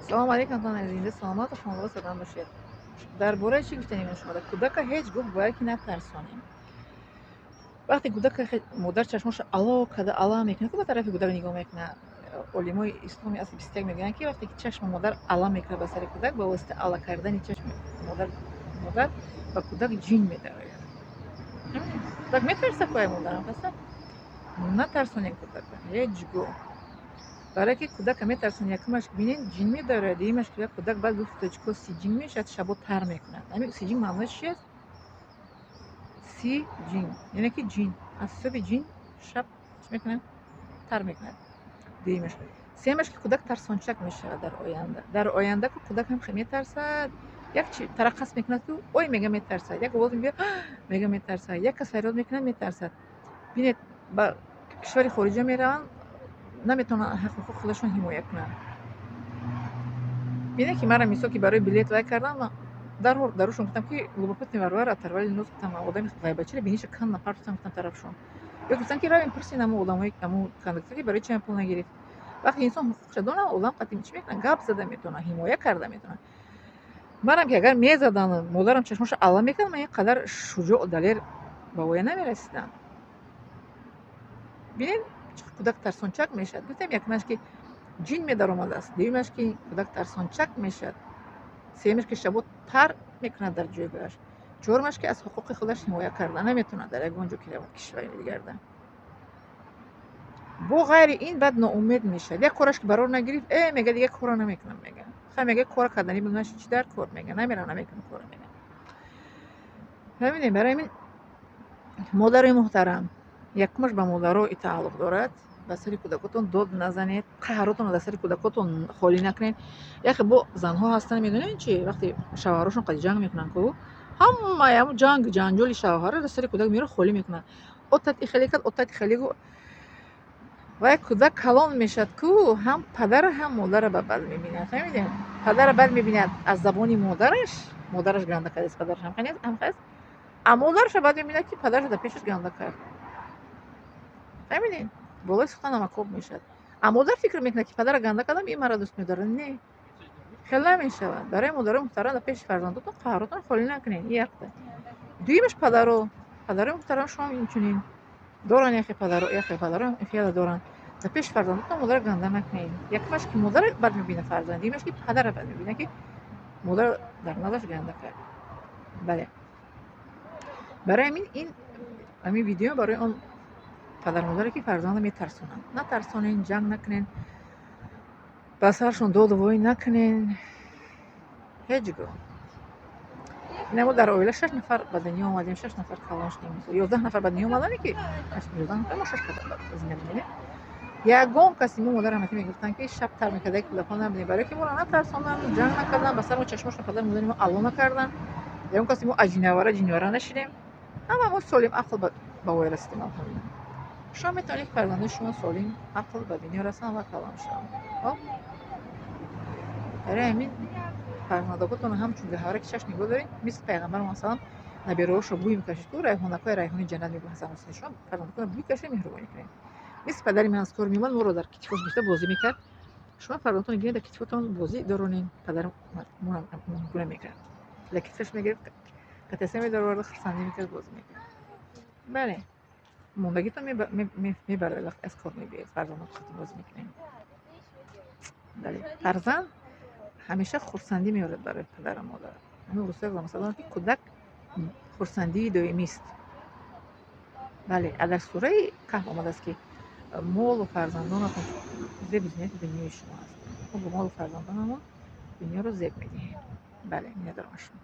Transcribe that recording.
Салом алейкум, тон зинда, саломату хонавода садам бошед. Дар бораи чӣ гуфтанем шумо? Кӯдака ҳеҷ гоҳ бояд ки натарсонем. Вақте кӯдака модар чашмошо ало карда ала мекунад, ку ба тарафи кӯдак нигоҳ мекунад. Олимои исломи асри 21 мегӯянд, ки вақте ки чашми модар ала мекунад ба сари кӯдак, ба воситаи ала кардани чашми модар ба кӯдак ҷин медарояд. Кӯдак метарса кӯай модарам паса? Натарсонем кӯдака ҳеҷ гоҳ. Барое ки кӯдака метарсонем, якумаш, бинед, ҷин медарояд, дуюмаш, ки кӯдак баъд гуфт тоҷико сиҷин мешавад, шабо тар мекунад. Ҳамин сиҷин маънояш чи аст? Си ҷин, яъне ки ҷин аз ҳисоби ҷин шаб чӣ мекунад? Тар мекунад. Дуюмаш. Сеюмаш, ки кӯдак тарсончак мешавад дар оянда. Дар оянда ку кӯдак ҳам метарсад, як чи тараққас мекунад, ку ой мега, метарсад, як овоз мебиёд, мега, метарсад, як кас фарёд мекунад, метарсад. Бинед, ба кишвари хориҷа мераванд, наметавонанд ҳуқуқи худашон ҳимоя кунанд. Бинед, ки мара мисол ки барои билет вай кардам, дарҳол дарушон гуфтам, ки любопытный варвар оторвали нос, гуфтам, одами ғайбатчиро биниша кан напартофтам, гуфтам тарафшон. Ё гуфтам, ки равем пурсем ҳамун одамои, ҳамун кондуктор, ки барои чи пул нагирифт. Вақте инсон ҳуқуқша донад, одам қатъи чӣ мекунад? Гап зада метавонад, ҳимоя карда метавонад. Манам ки агар мезадан, модарам чашмошо ала мекард, ман ин қадар шуҷоъ, далер ба воя намерасидам. Бинед, кӯдак тарсончак мешавад. Гуфтем, якумаш, ки ҷин медаромадааст, дуюмаш, ки кӯдак тарсончак мешавад, сеюмаш, ки шабо тар мекунад дар ҷойгоҳаш, чорумаш, ки аз ҳуқуқи худаш ҳимоя карда наметавонад дар ягон ҷо ки равад, кишвари дигарда. Бо ғайри ин баъд ноумед мешавад. Як кораш ки барор нагирифт, э, мега, дига кора намекунам, мега. Ха, мега, кора кардани бинаш чӣ дар кор, мега, намерам, намекунам кора, мега. Фаҳмидем? Барои ҳамин, модарои муҳтарам, якумаш ба модаро тааллуқ дорад: ба сари кӯдакотон дод назанед, қаҳротонро дар сари кӯдакотон холӣ накунед. Яхе бо занҳо ҳастанд, медонед чи, вақте шавҳарошон қади ҷанг мекунанд ку, ҳамаи ҳамун ҷанг ҷанҷоли шавҳара дар сари кӯдак меёрад, холӣ мекунад. Отат и хеле кард, отат хеле гу. Вай кӯдак калон мешавад ку, ҳам падара, ҳам модарро ба бад мебинад. Фаҳмидем? Падара бад мебинад аз забони модараш, модараш ганда кардааст, падараш ҳам хаст, а модараша бад мебинад, ки падараш дар пешаш ганда кард. Фаҳмидем? Болои сухан намакоб мешавад. А модар фикр мекунад, ки падара ганда кардам, ин маро дӯст медорад. Не, хел намешавад. Барои модарои муҳтарам, дар пеши фарзандотон қаҳротон холӣ накунед. Ин якта. Дуюмаш, падаро. Падарои муҳтарам, шумо инчунин доранд, яхе падаро, яхе падаро феъла доранд. Дар пеши фарзандотон модарро ганда накунед. Якумаш, ки модарро бад мебинад фарзанд, дуюмаш, ки падарро бад мебинад, ки модар дар назараш ганда кард. Бале. Барои ҳамин ин ҳамин видео барои он падару модаре, ки фарзандро метарсонанд. Натарсонен, ҷанг накунен, ба саршон доду вой накунен ҳеҷ гоҳ. Ина мо дар оила шаш нафар ба дунё омадем, шаш нафар калон шудем. 11 нафар ба дунё омадане, ки 11 нафар, мо шаш зинда будем. Ягон каси мо модарам мегуфтанд, ки шаб тар мекарда, кӯдакон набудем, барое ки моро натарсонанд, ҷанг накарданд, ба сари мо чашмошон падару модари мо алло накарданд. Ягон каси мо аҷинавара ҷинвара нашидем. Ҳама мо солим ақл ба воя расидем, алҳамдулилла. Шумо метавонед, фарзандони шумо солим ақл ба дунё расанд ва калон шаванд. Хоб, барои ҳамин фарзандакотонро ҳамчун гаҳвора ки чашм нигоҳ доред. Мисли пайғамбар масалан набераҳошро бӯй мекашид ку, райҳонакҳои райҳони ҷаннат мегӯ Ҳасан Ҳусейн. Шумо фарзандакотонро бӯй кашед, меҳрубонӣ кунед. Мисли падари ман аз кор меомад, моро дар китфош гирифта бозӣ мекард. Шумо фарзандотонро гиред, дар китфотон бозӣ доронед. Падарам гуна мекард, дар китфаш мегирифт, катеса медаровард, хурсандӣ мекард, бозӣ мекард. Бале, мондагитон мебарад, вақте аз кор мебиёед, фарзандон хати бозӣ мекунем. Бале, фарзанд ҳамеша хурсандӣ меорад барои падару модар. Ҳамин рӯзҳои масалан, ки кӯдак хурсандии доимист. Бале, а дар сураи Каҳф омадааст, ки молу фарзандонатон зебу зинати дунёи шумо аст. Мо бо молу фарзандонамон дунёро зеб медиҳем. Бале, миннатдорам аз шумо.